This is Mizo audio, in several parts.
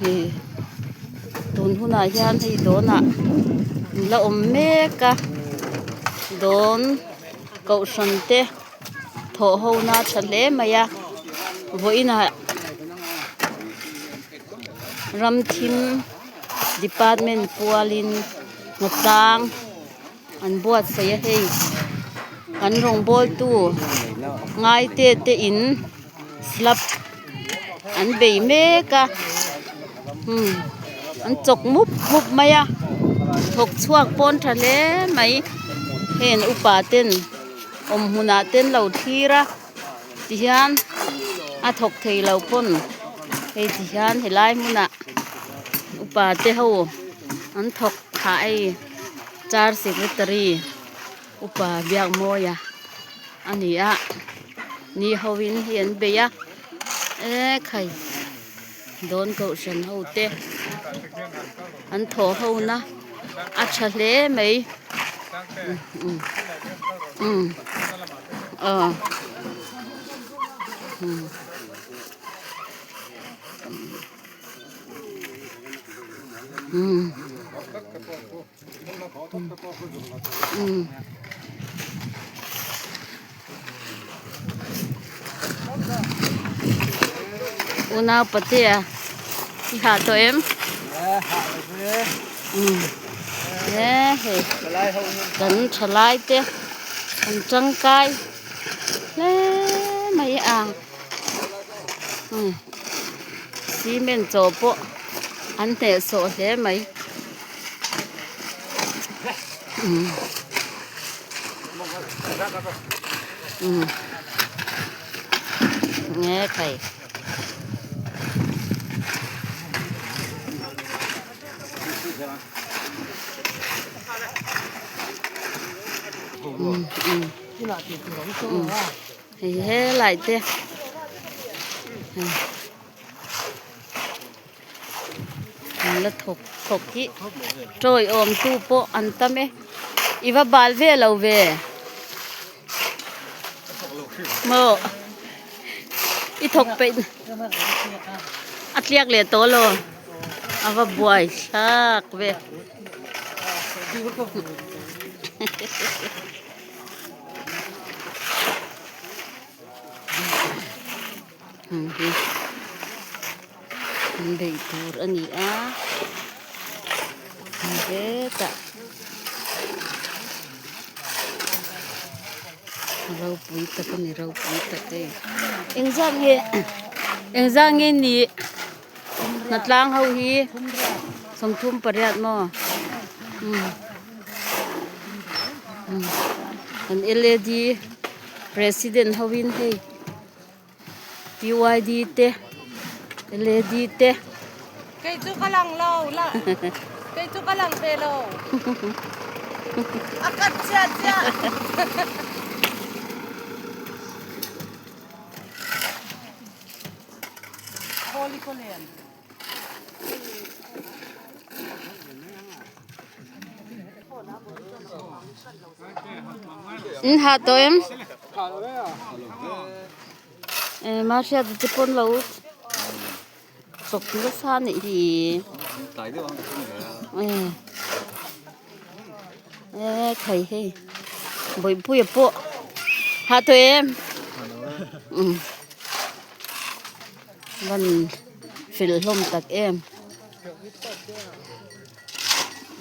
Hei tun hunah hian hei dawnah an la awm mek a dawn kohhran te thawh ho na tha hle mai a vawiinah ram thim department pualin hnatlang an buatsaih a hei an rawngbawltu ngaite te in slab an bei mek a umm an chawk mup mup mai a thawk chhuak pawn tha hle mai heng upa ten awm hmunah te an lo thlir a tihian a thawk thei lo pawn hei tihian helai hmunah upa te ho an thawk phah hei char secretary upa Biakmawia a ni a ni ho in hei an bei a ekhai dawn kohhran ho te an thawh ho na a tha hle mai umm aw umm. Unau patea i hah tawh em? E hei kan thalai te an tangkai hle mai a cement chaw pawh an hnehsawh hle mai. Nge khai hei helai te. An la thawk thawk hi tawiawm tu pawh an tam e i va bal ve lo ve maw i thawk peih a tliak leh tawh lo a va buai thlak ve. An beih tur a ni a hetah ropui tak a ni ropui tak e engzat nge engzat nge ni hnatlang ho hi 38 maw umm umm an L A D president hovin hei. PYD te led te. Kei chu ka lang lo la kei chu ka lang ve lo a kat chiah chiah. Khawli khaw len. In hah tawh em? Eh mahriat te pawn lo chawk nasa a nih hi. Eh eh khai hei bawihpuia pawh hah tawh em? Umm. Van fel hlawm tak em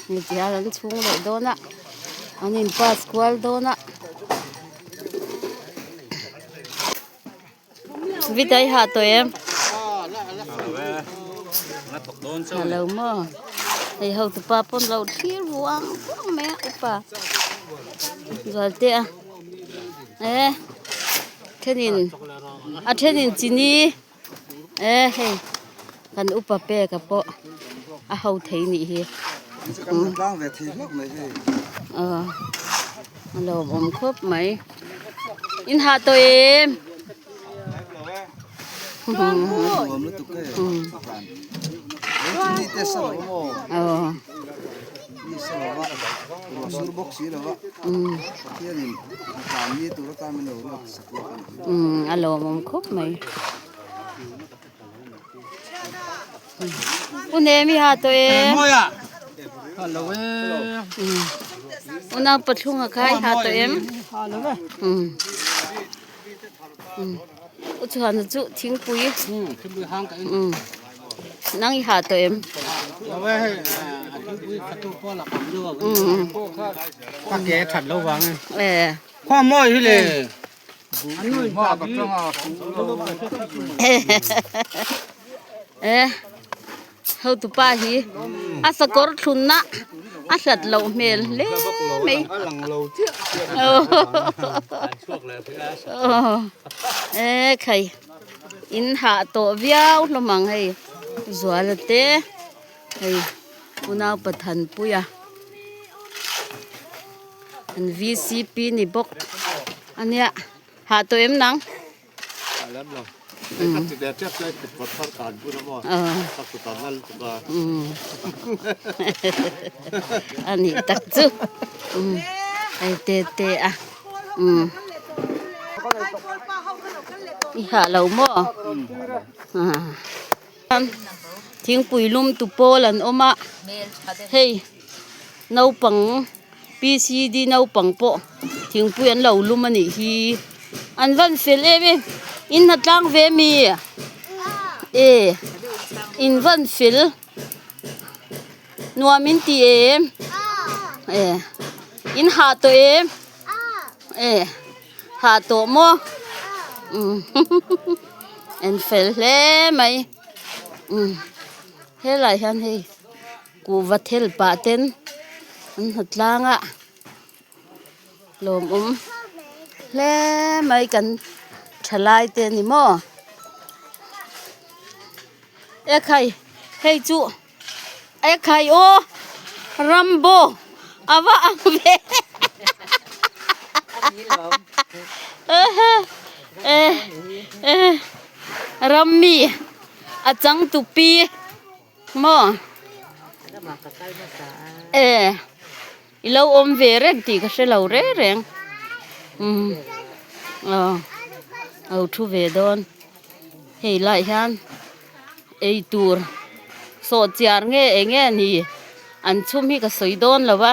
hetiang an chhung leh dawn a an in pass kual dawn a vitai hah tawh em ha lo maw hei hotupa pawn lo thlir vang vang mai a upa zualte a e. Thenin a thenin chini e hei kan upa peka pawh a ho thei nih hi aw a lawmawm khawp mai in hah tawh em aw. Mi sa lo va, ruah sur bawk si lo va, Pathianin a tlan ni tur atan min lo ruat sak lawk a ni. Umm a lawmawm khawp mai. U Nemi ha tawh e. U nau pathlunga kha i ha tawh em? U chhuana chu thingpui. Nang i ha tawh em? E hotupa hi a sakawr thlunna a hlat loh hmel hle mai e khai in hah tawh viau hlawm ang hei zuala te hei unau pathanpuia an vcp ni bawk ania hah tawh em nang. A nih tak chu hei te te a i hah lo maw thingpui lum tu pawl an awm a hei naupang. P_c_d naupang pawh thingpui an lo lum a nih hi an van fel em em in hnatlang ve mi e in van fel nuam in ti em e in hah tawh em e hah tawh maw an fel hle mai helaiah hian hei. Kuhva thel pah ten an hmu tlang a lawmawm hle mai kan thalai te a ni maw ekhai hei chu ekhai aw rambo a va ang ve rammi a changtupi. Maw? E, i lo awm ve reng tih ka hre lo reng reng. Umm, aw, a lo thu ve dawn. Hei laiah hian ei tur sawhchiar nge eng nge ni an chhum hi ka sawi dawn lo va.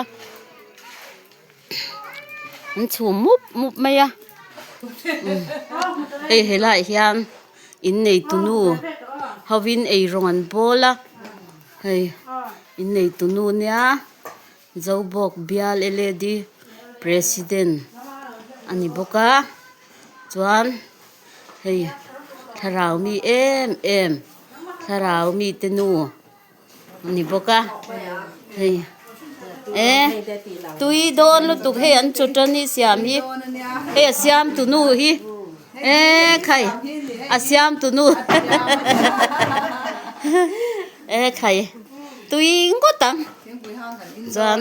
An chhum mup mup mai a hei helaiah hian innei tunu hovin eirawng an bawl a hei innei tunu nia Zobawk bial L_A_D president a ni bawk a chuan hei thlarau mi em em thlarau mite nu. Ni bawk a hei e tui dawn lutuk hei an chut a ni siam hi hei a siam tu nu hi e khai a siam tu nu e khai tui ngawt ang chuan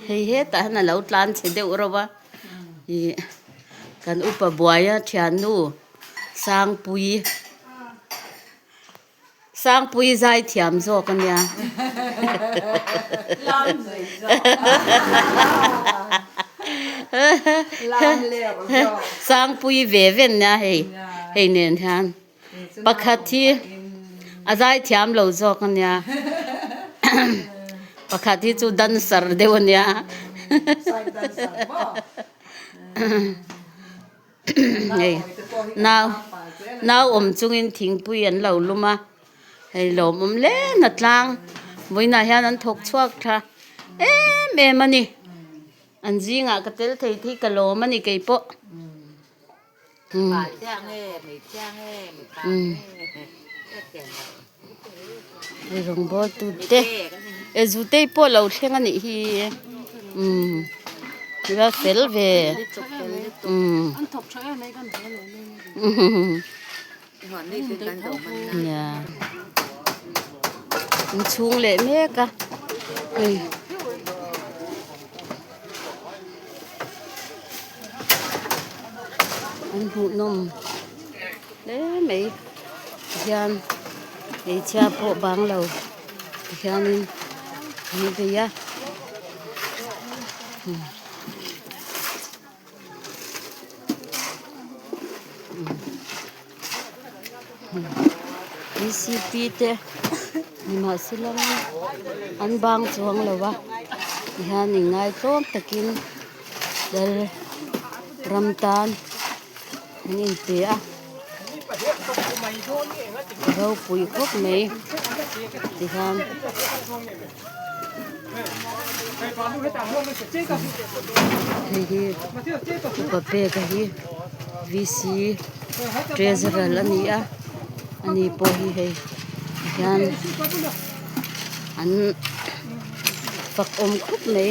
hei hetah hian a lo tlan chhe deuh reuh a ih kan upa buaia thiannu Sangpuii. Sangpui zai thiam zawk a nia. Sangpui ve ven nia hei hei nen hian pakhat hi a zai thiam lo zawk a nia pakhat hi chu dancer deuh a nia. Hei nau nau awm chungin thingpui an lo lum a hei lawmawm hle na tlang vawiinah hian an thawk chhuak tha em em a ni an zingah ka tel thei te hi ka lawm a ni keipawh hei rawngbawl tu te e zutei pawh lo thleng a nih hi umm ila fel ve umm nia inchhung leh mek a hei. An hmuhnawm hle mai tihian hmeichhia pawh bang lo tihianin an bei a Vcp te nimahsela an bang chuang lo va tihian inngaitlawm takin lal ram tan an inpe a ropui khawp mai tihian. Hei hi upa peka hi vc treasurer a ni a ani pawh hi hei tihian an fak awm khawp mai.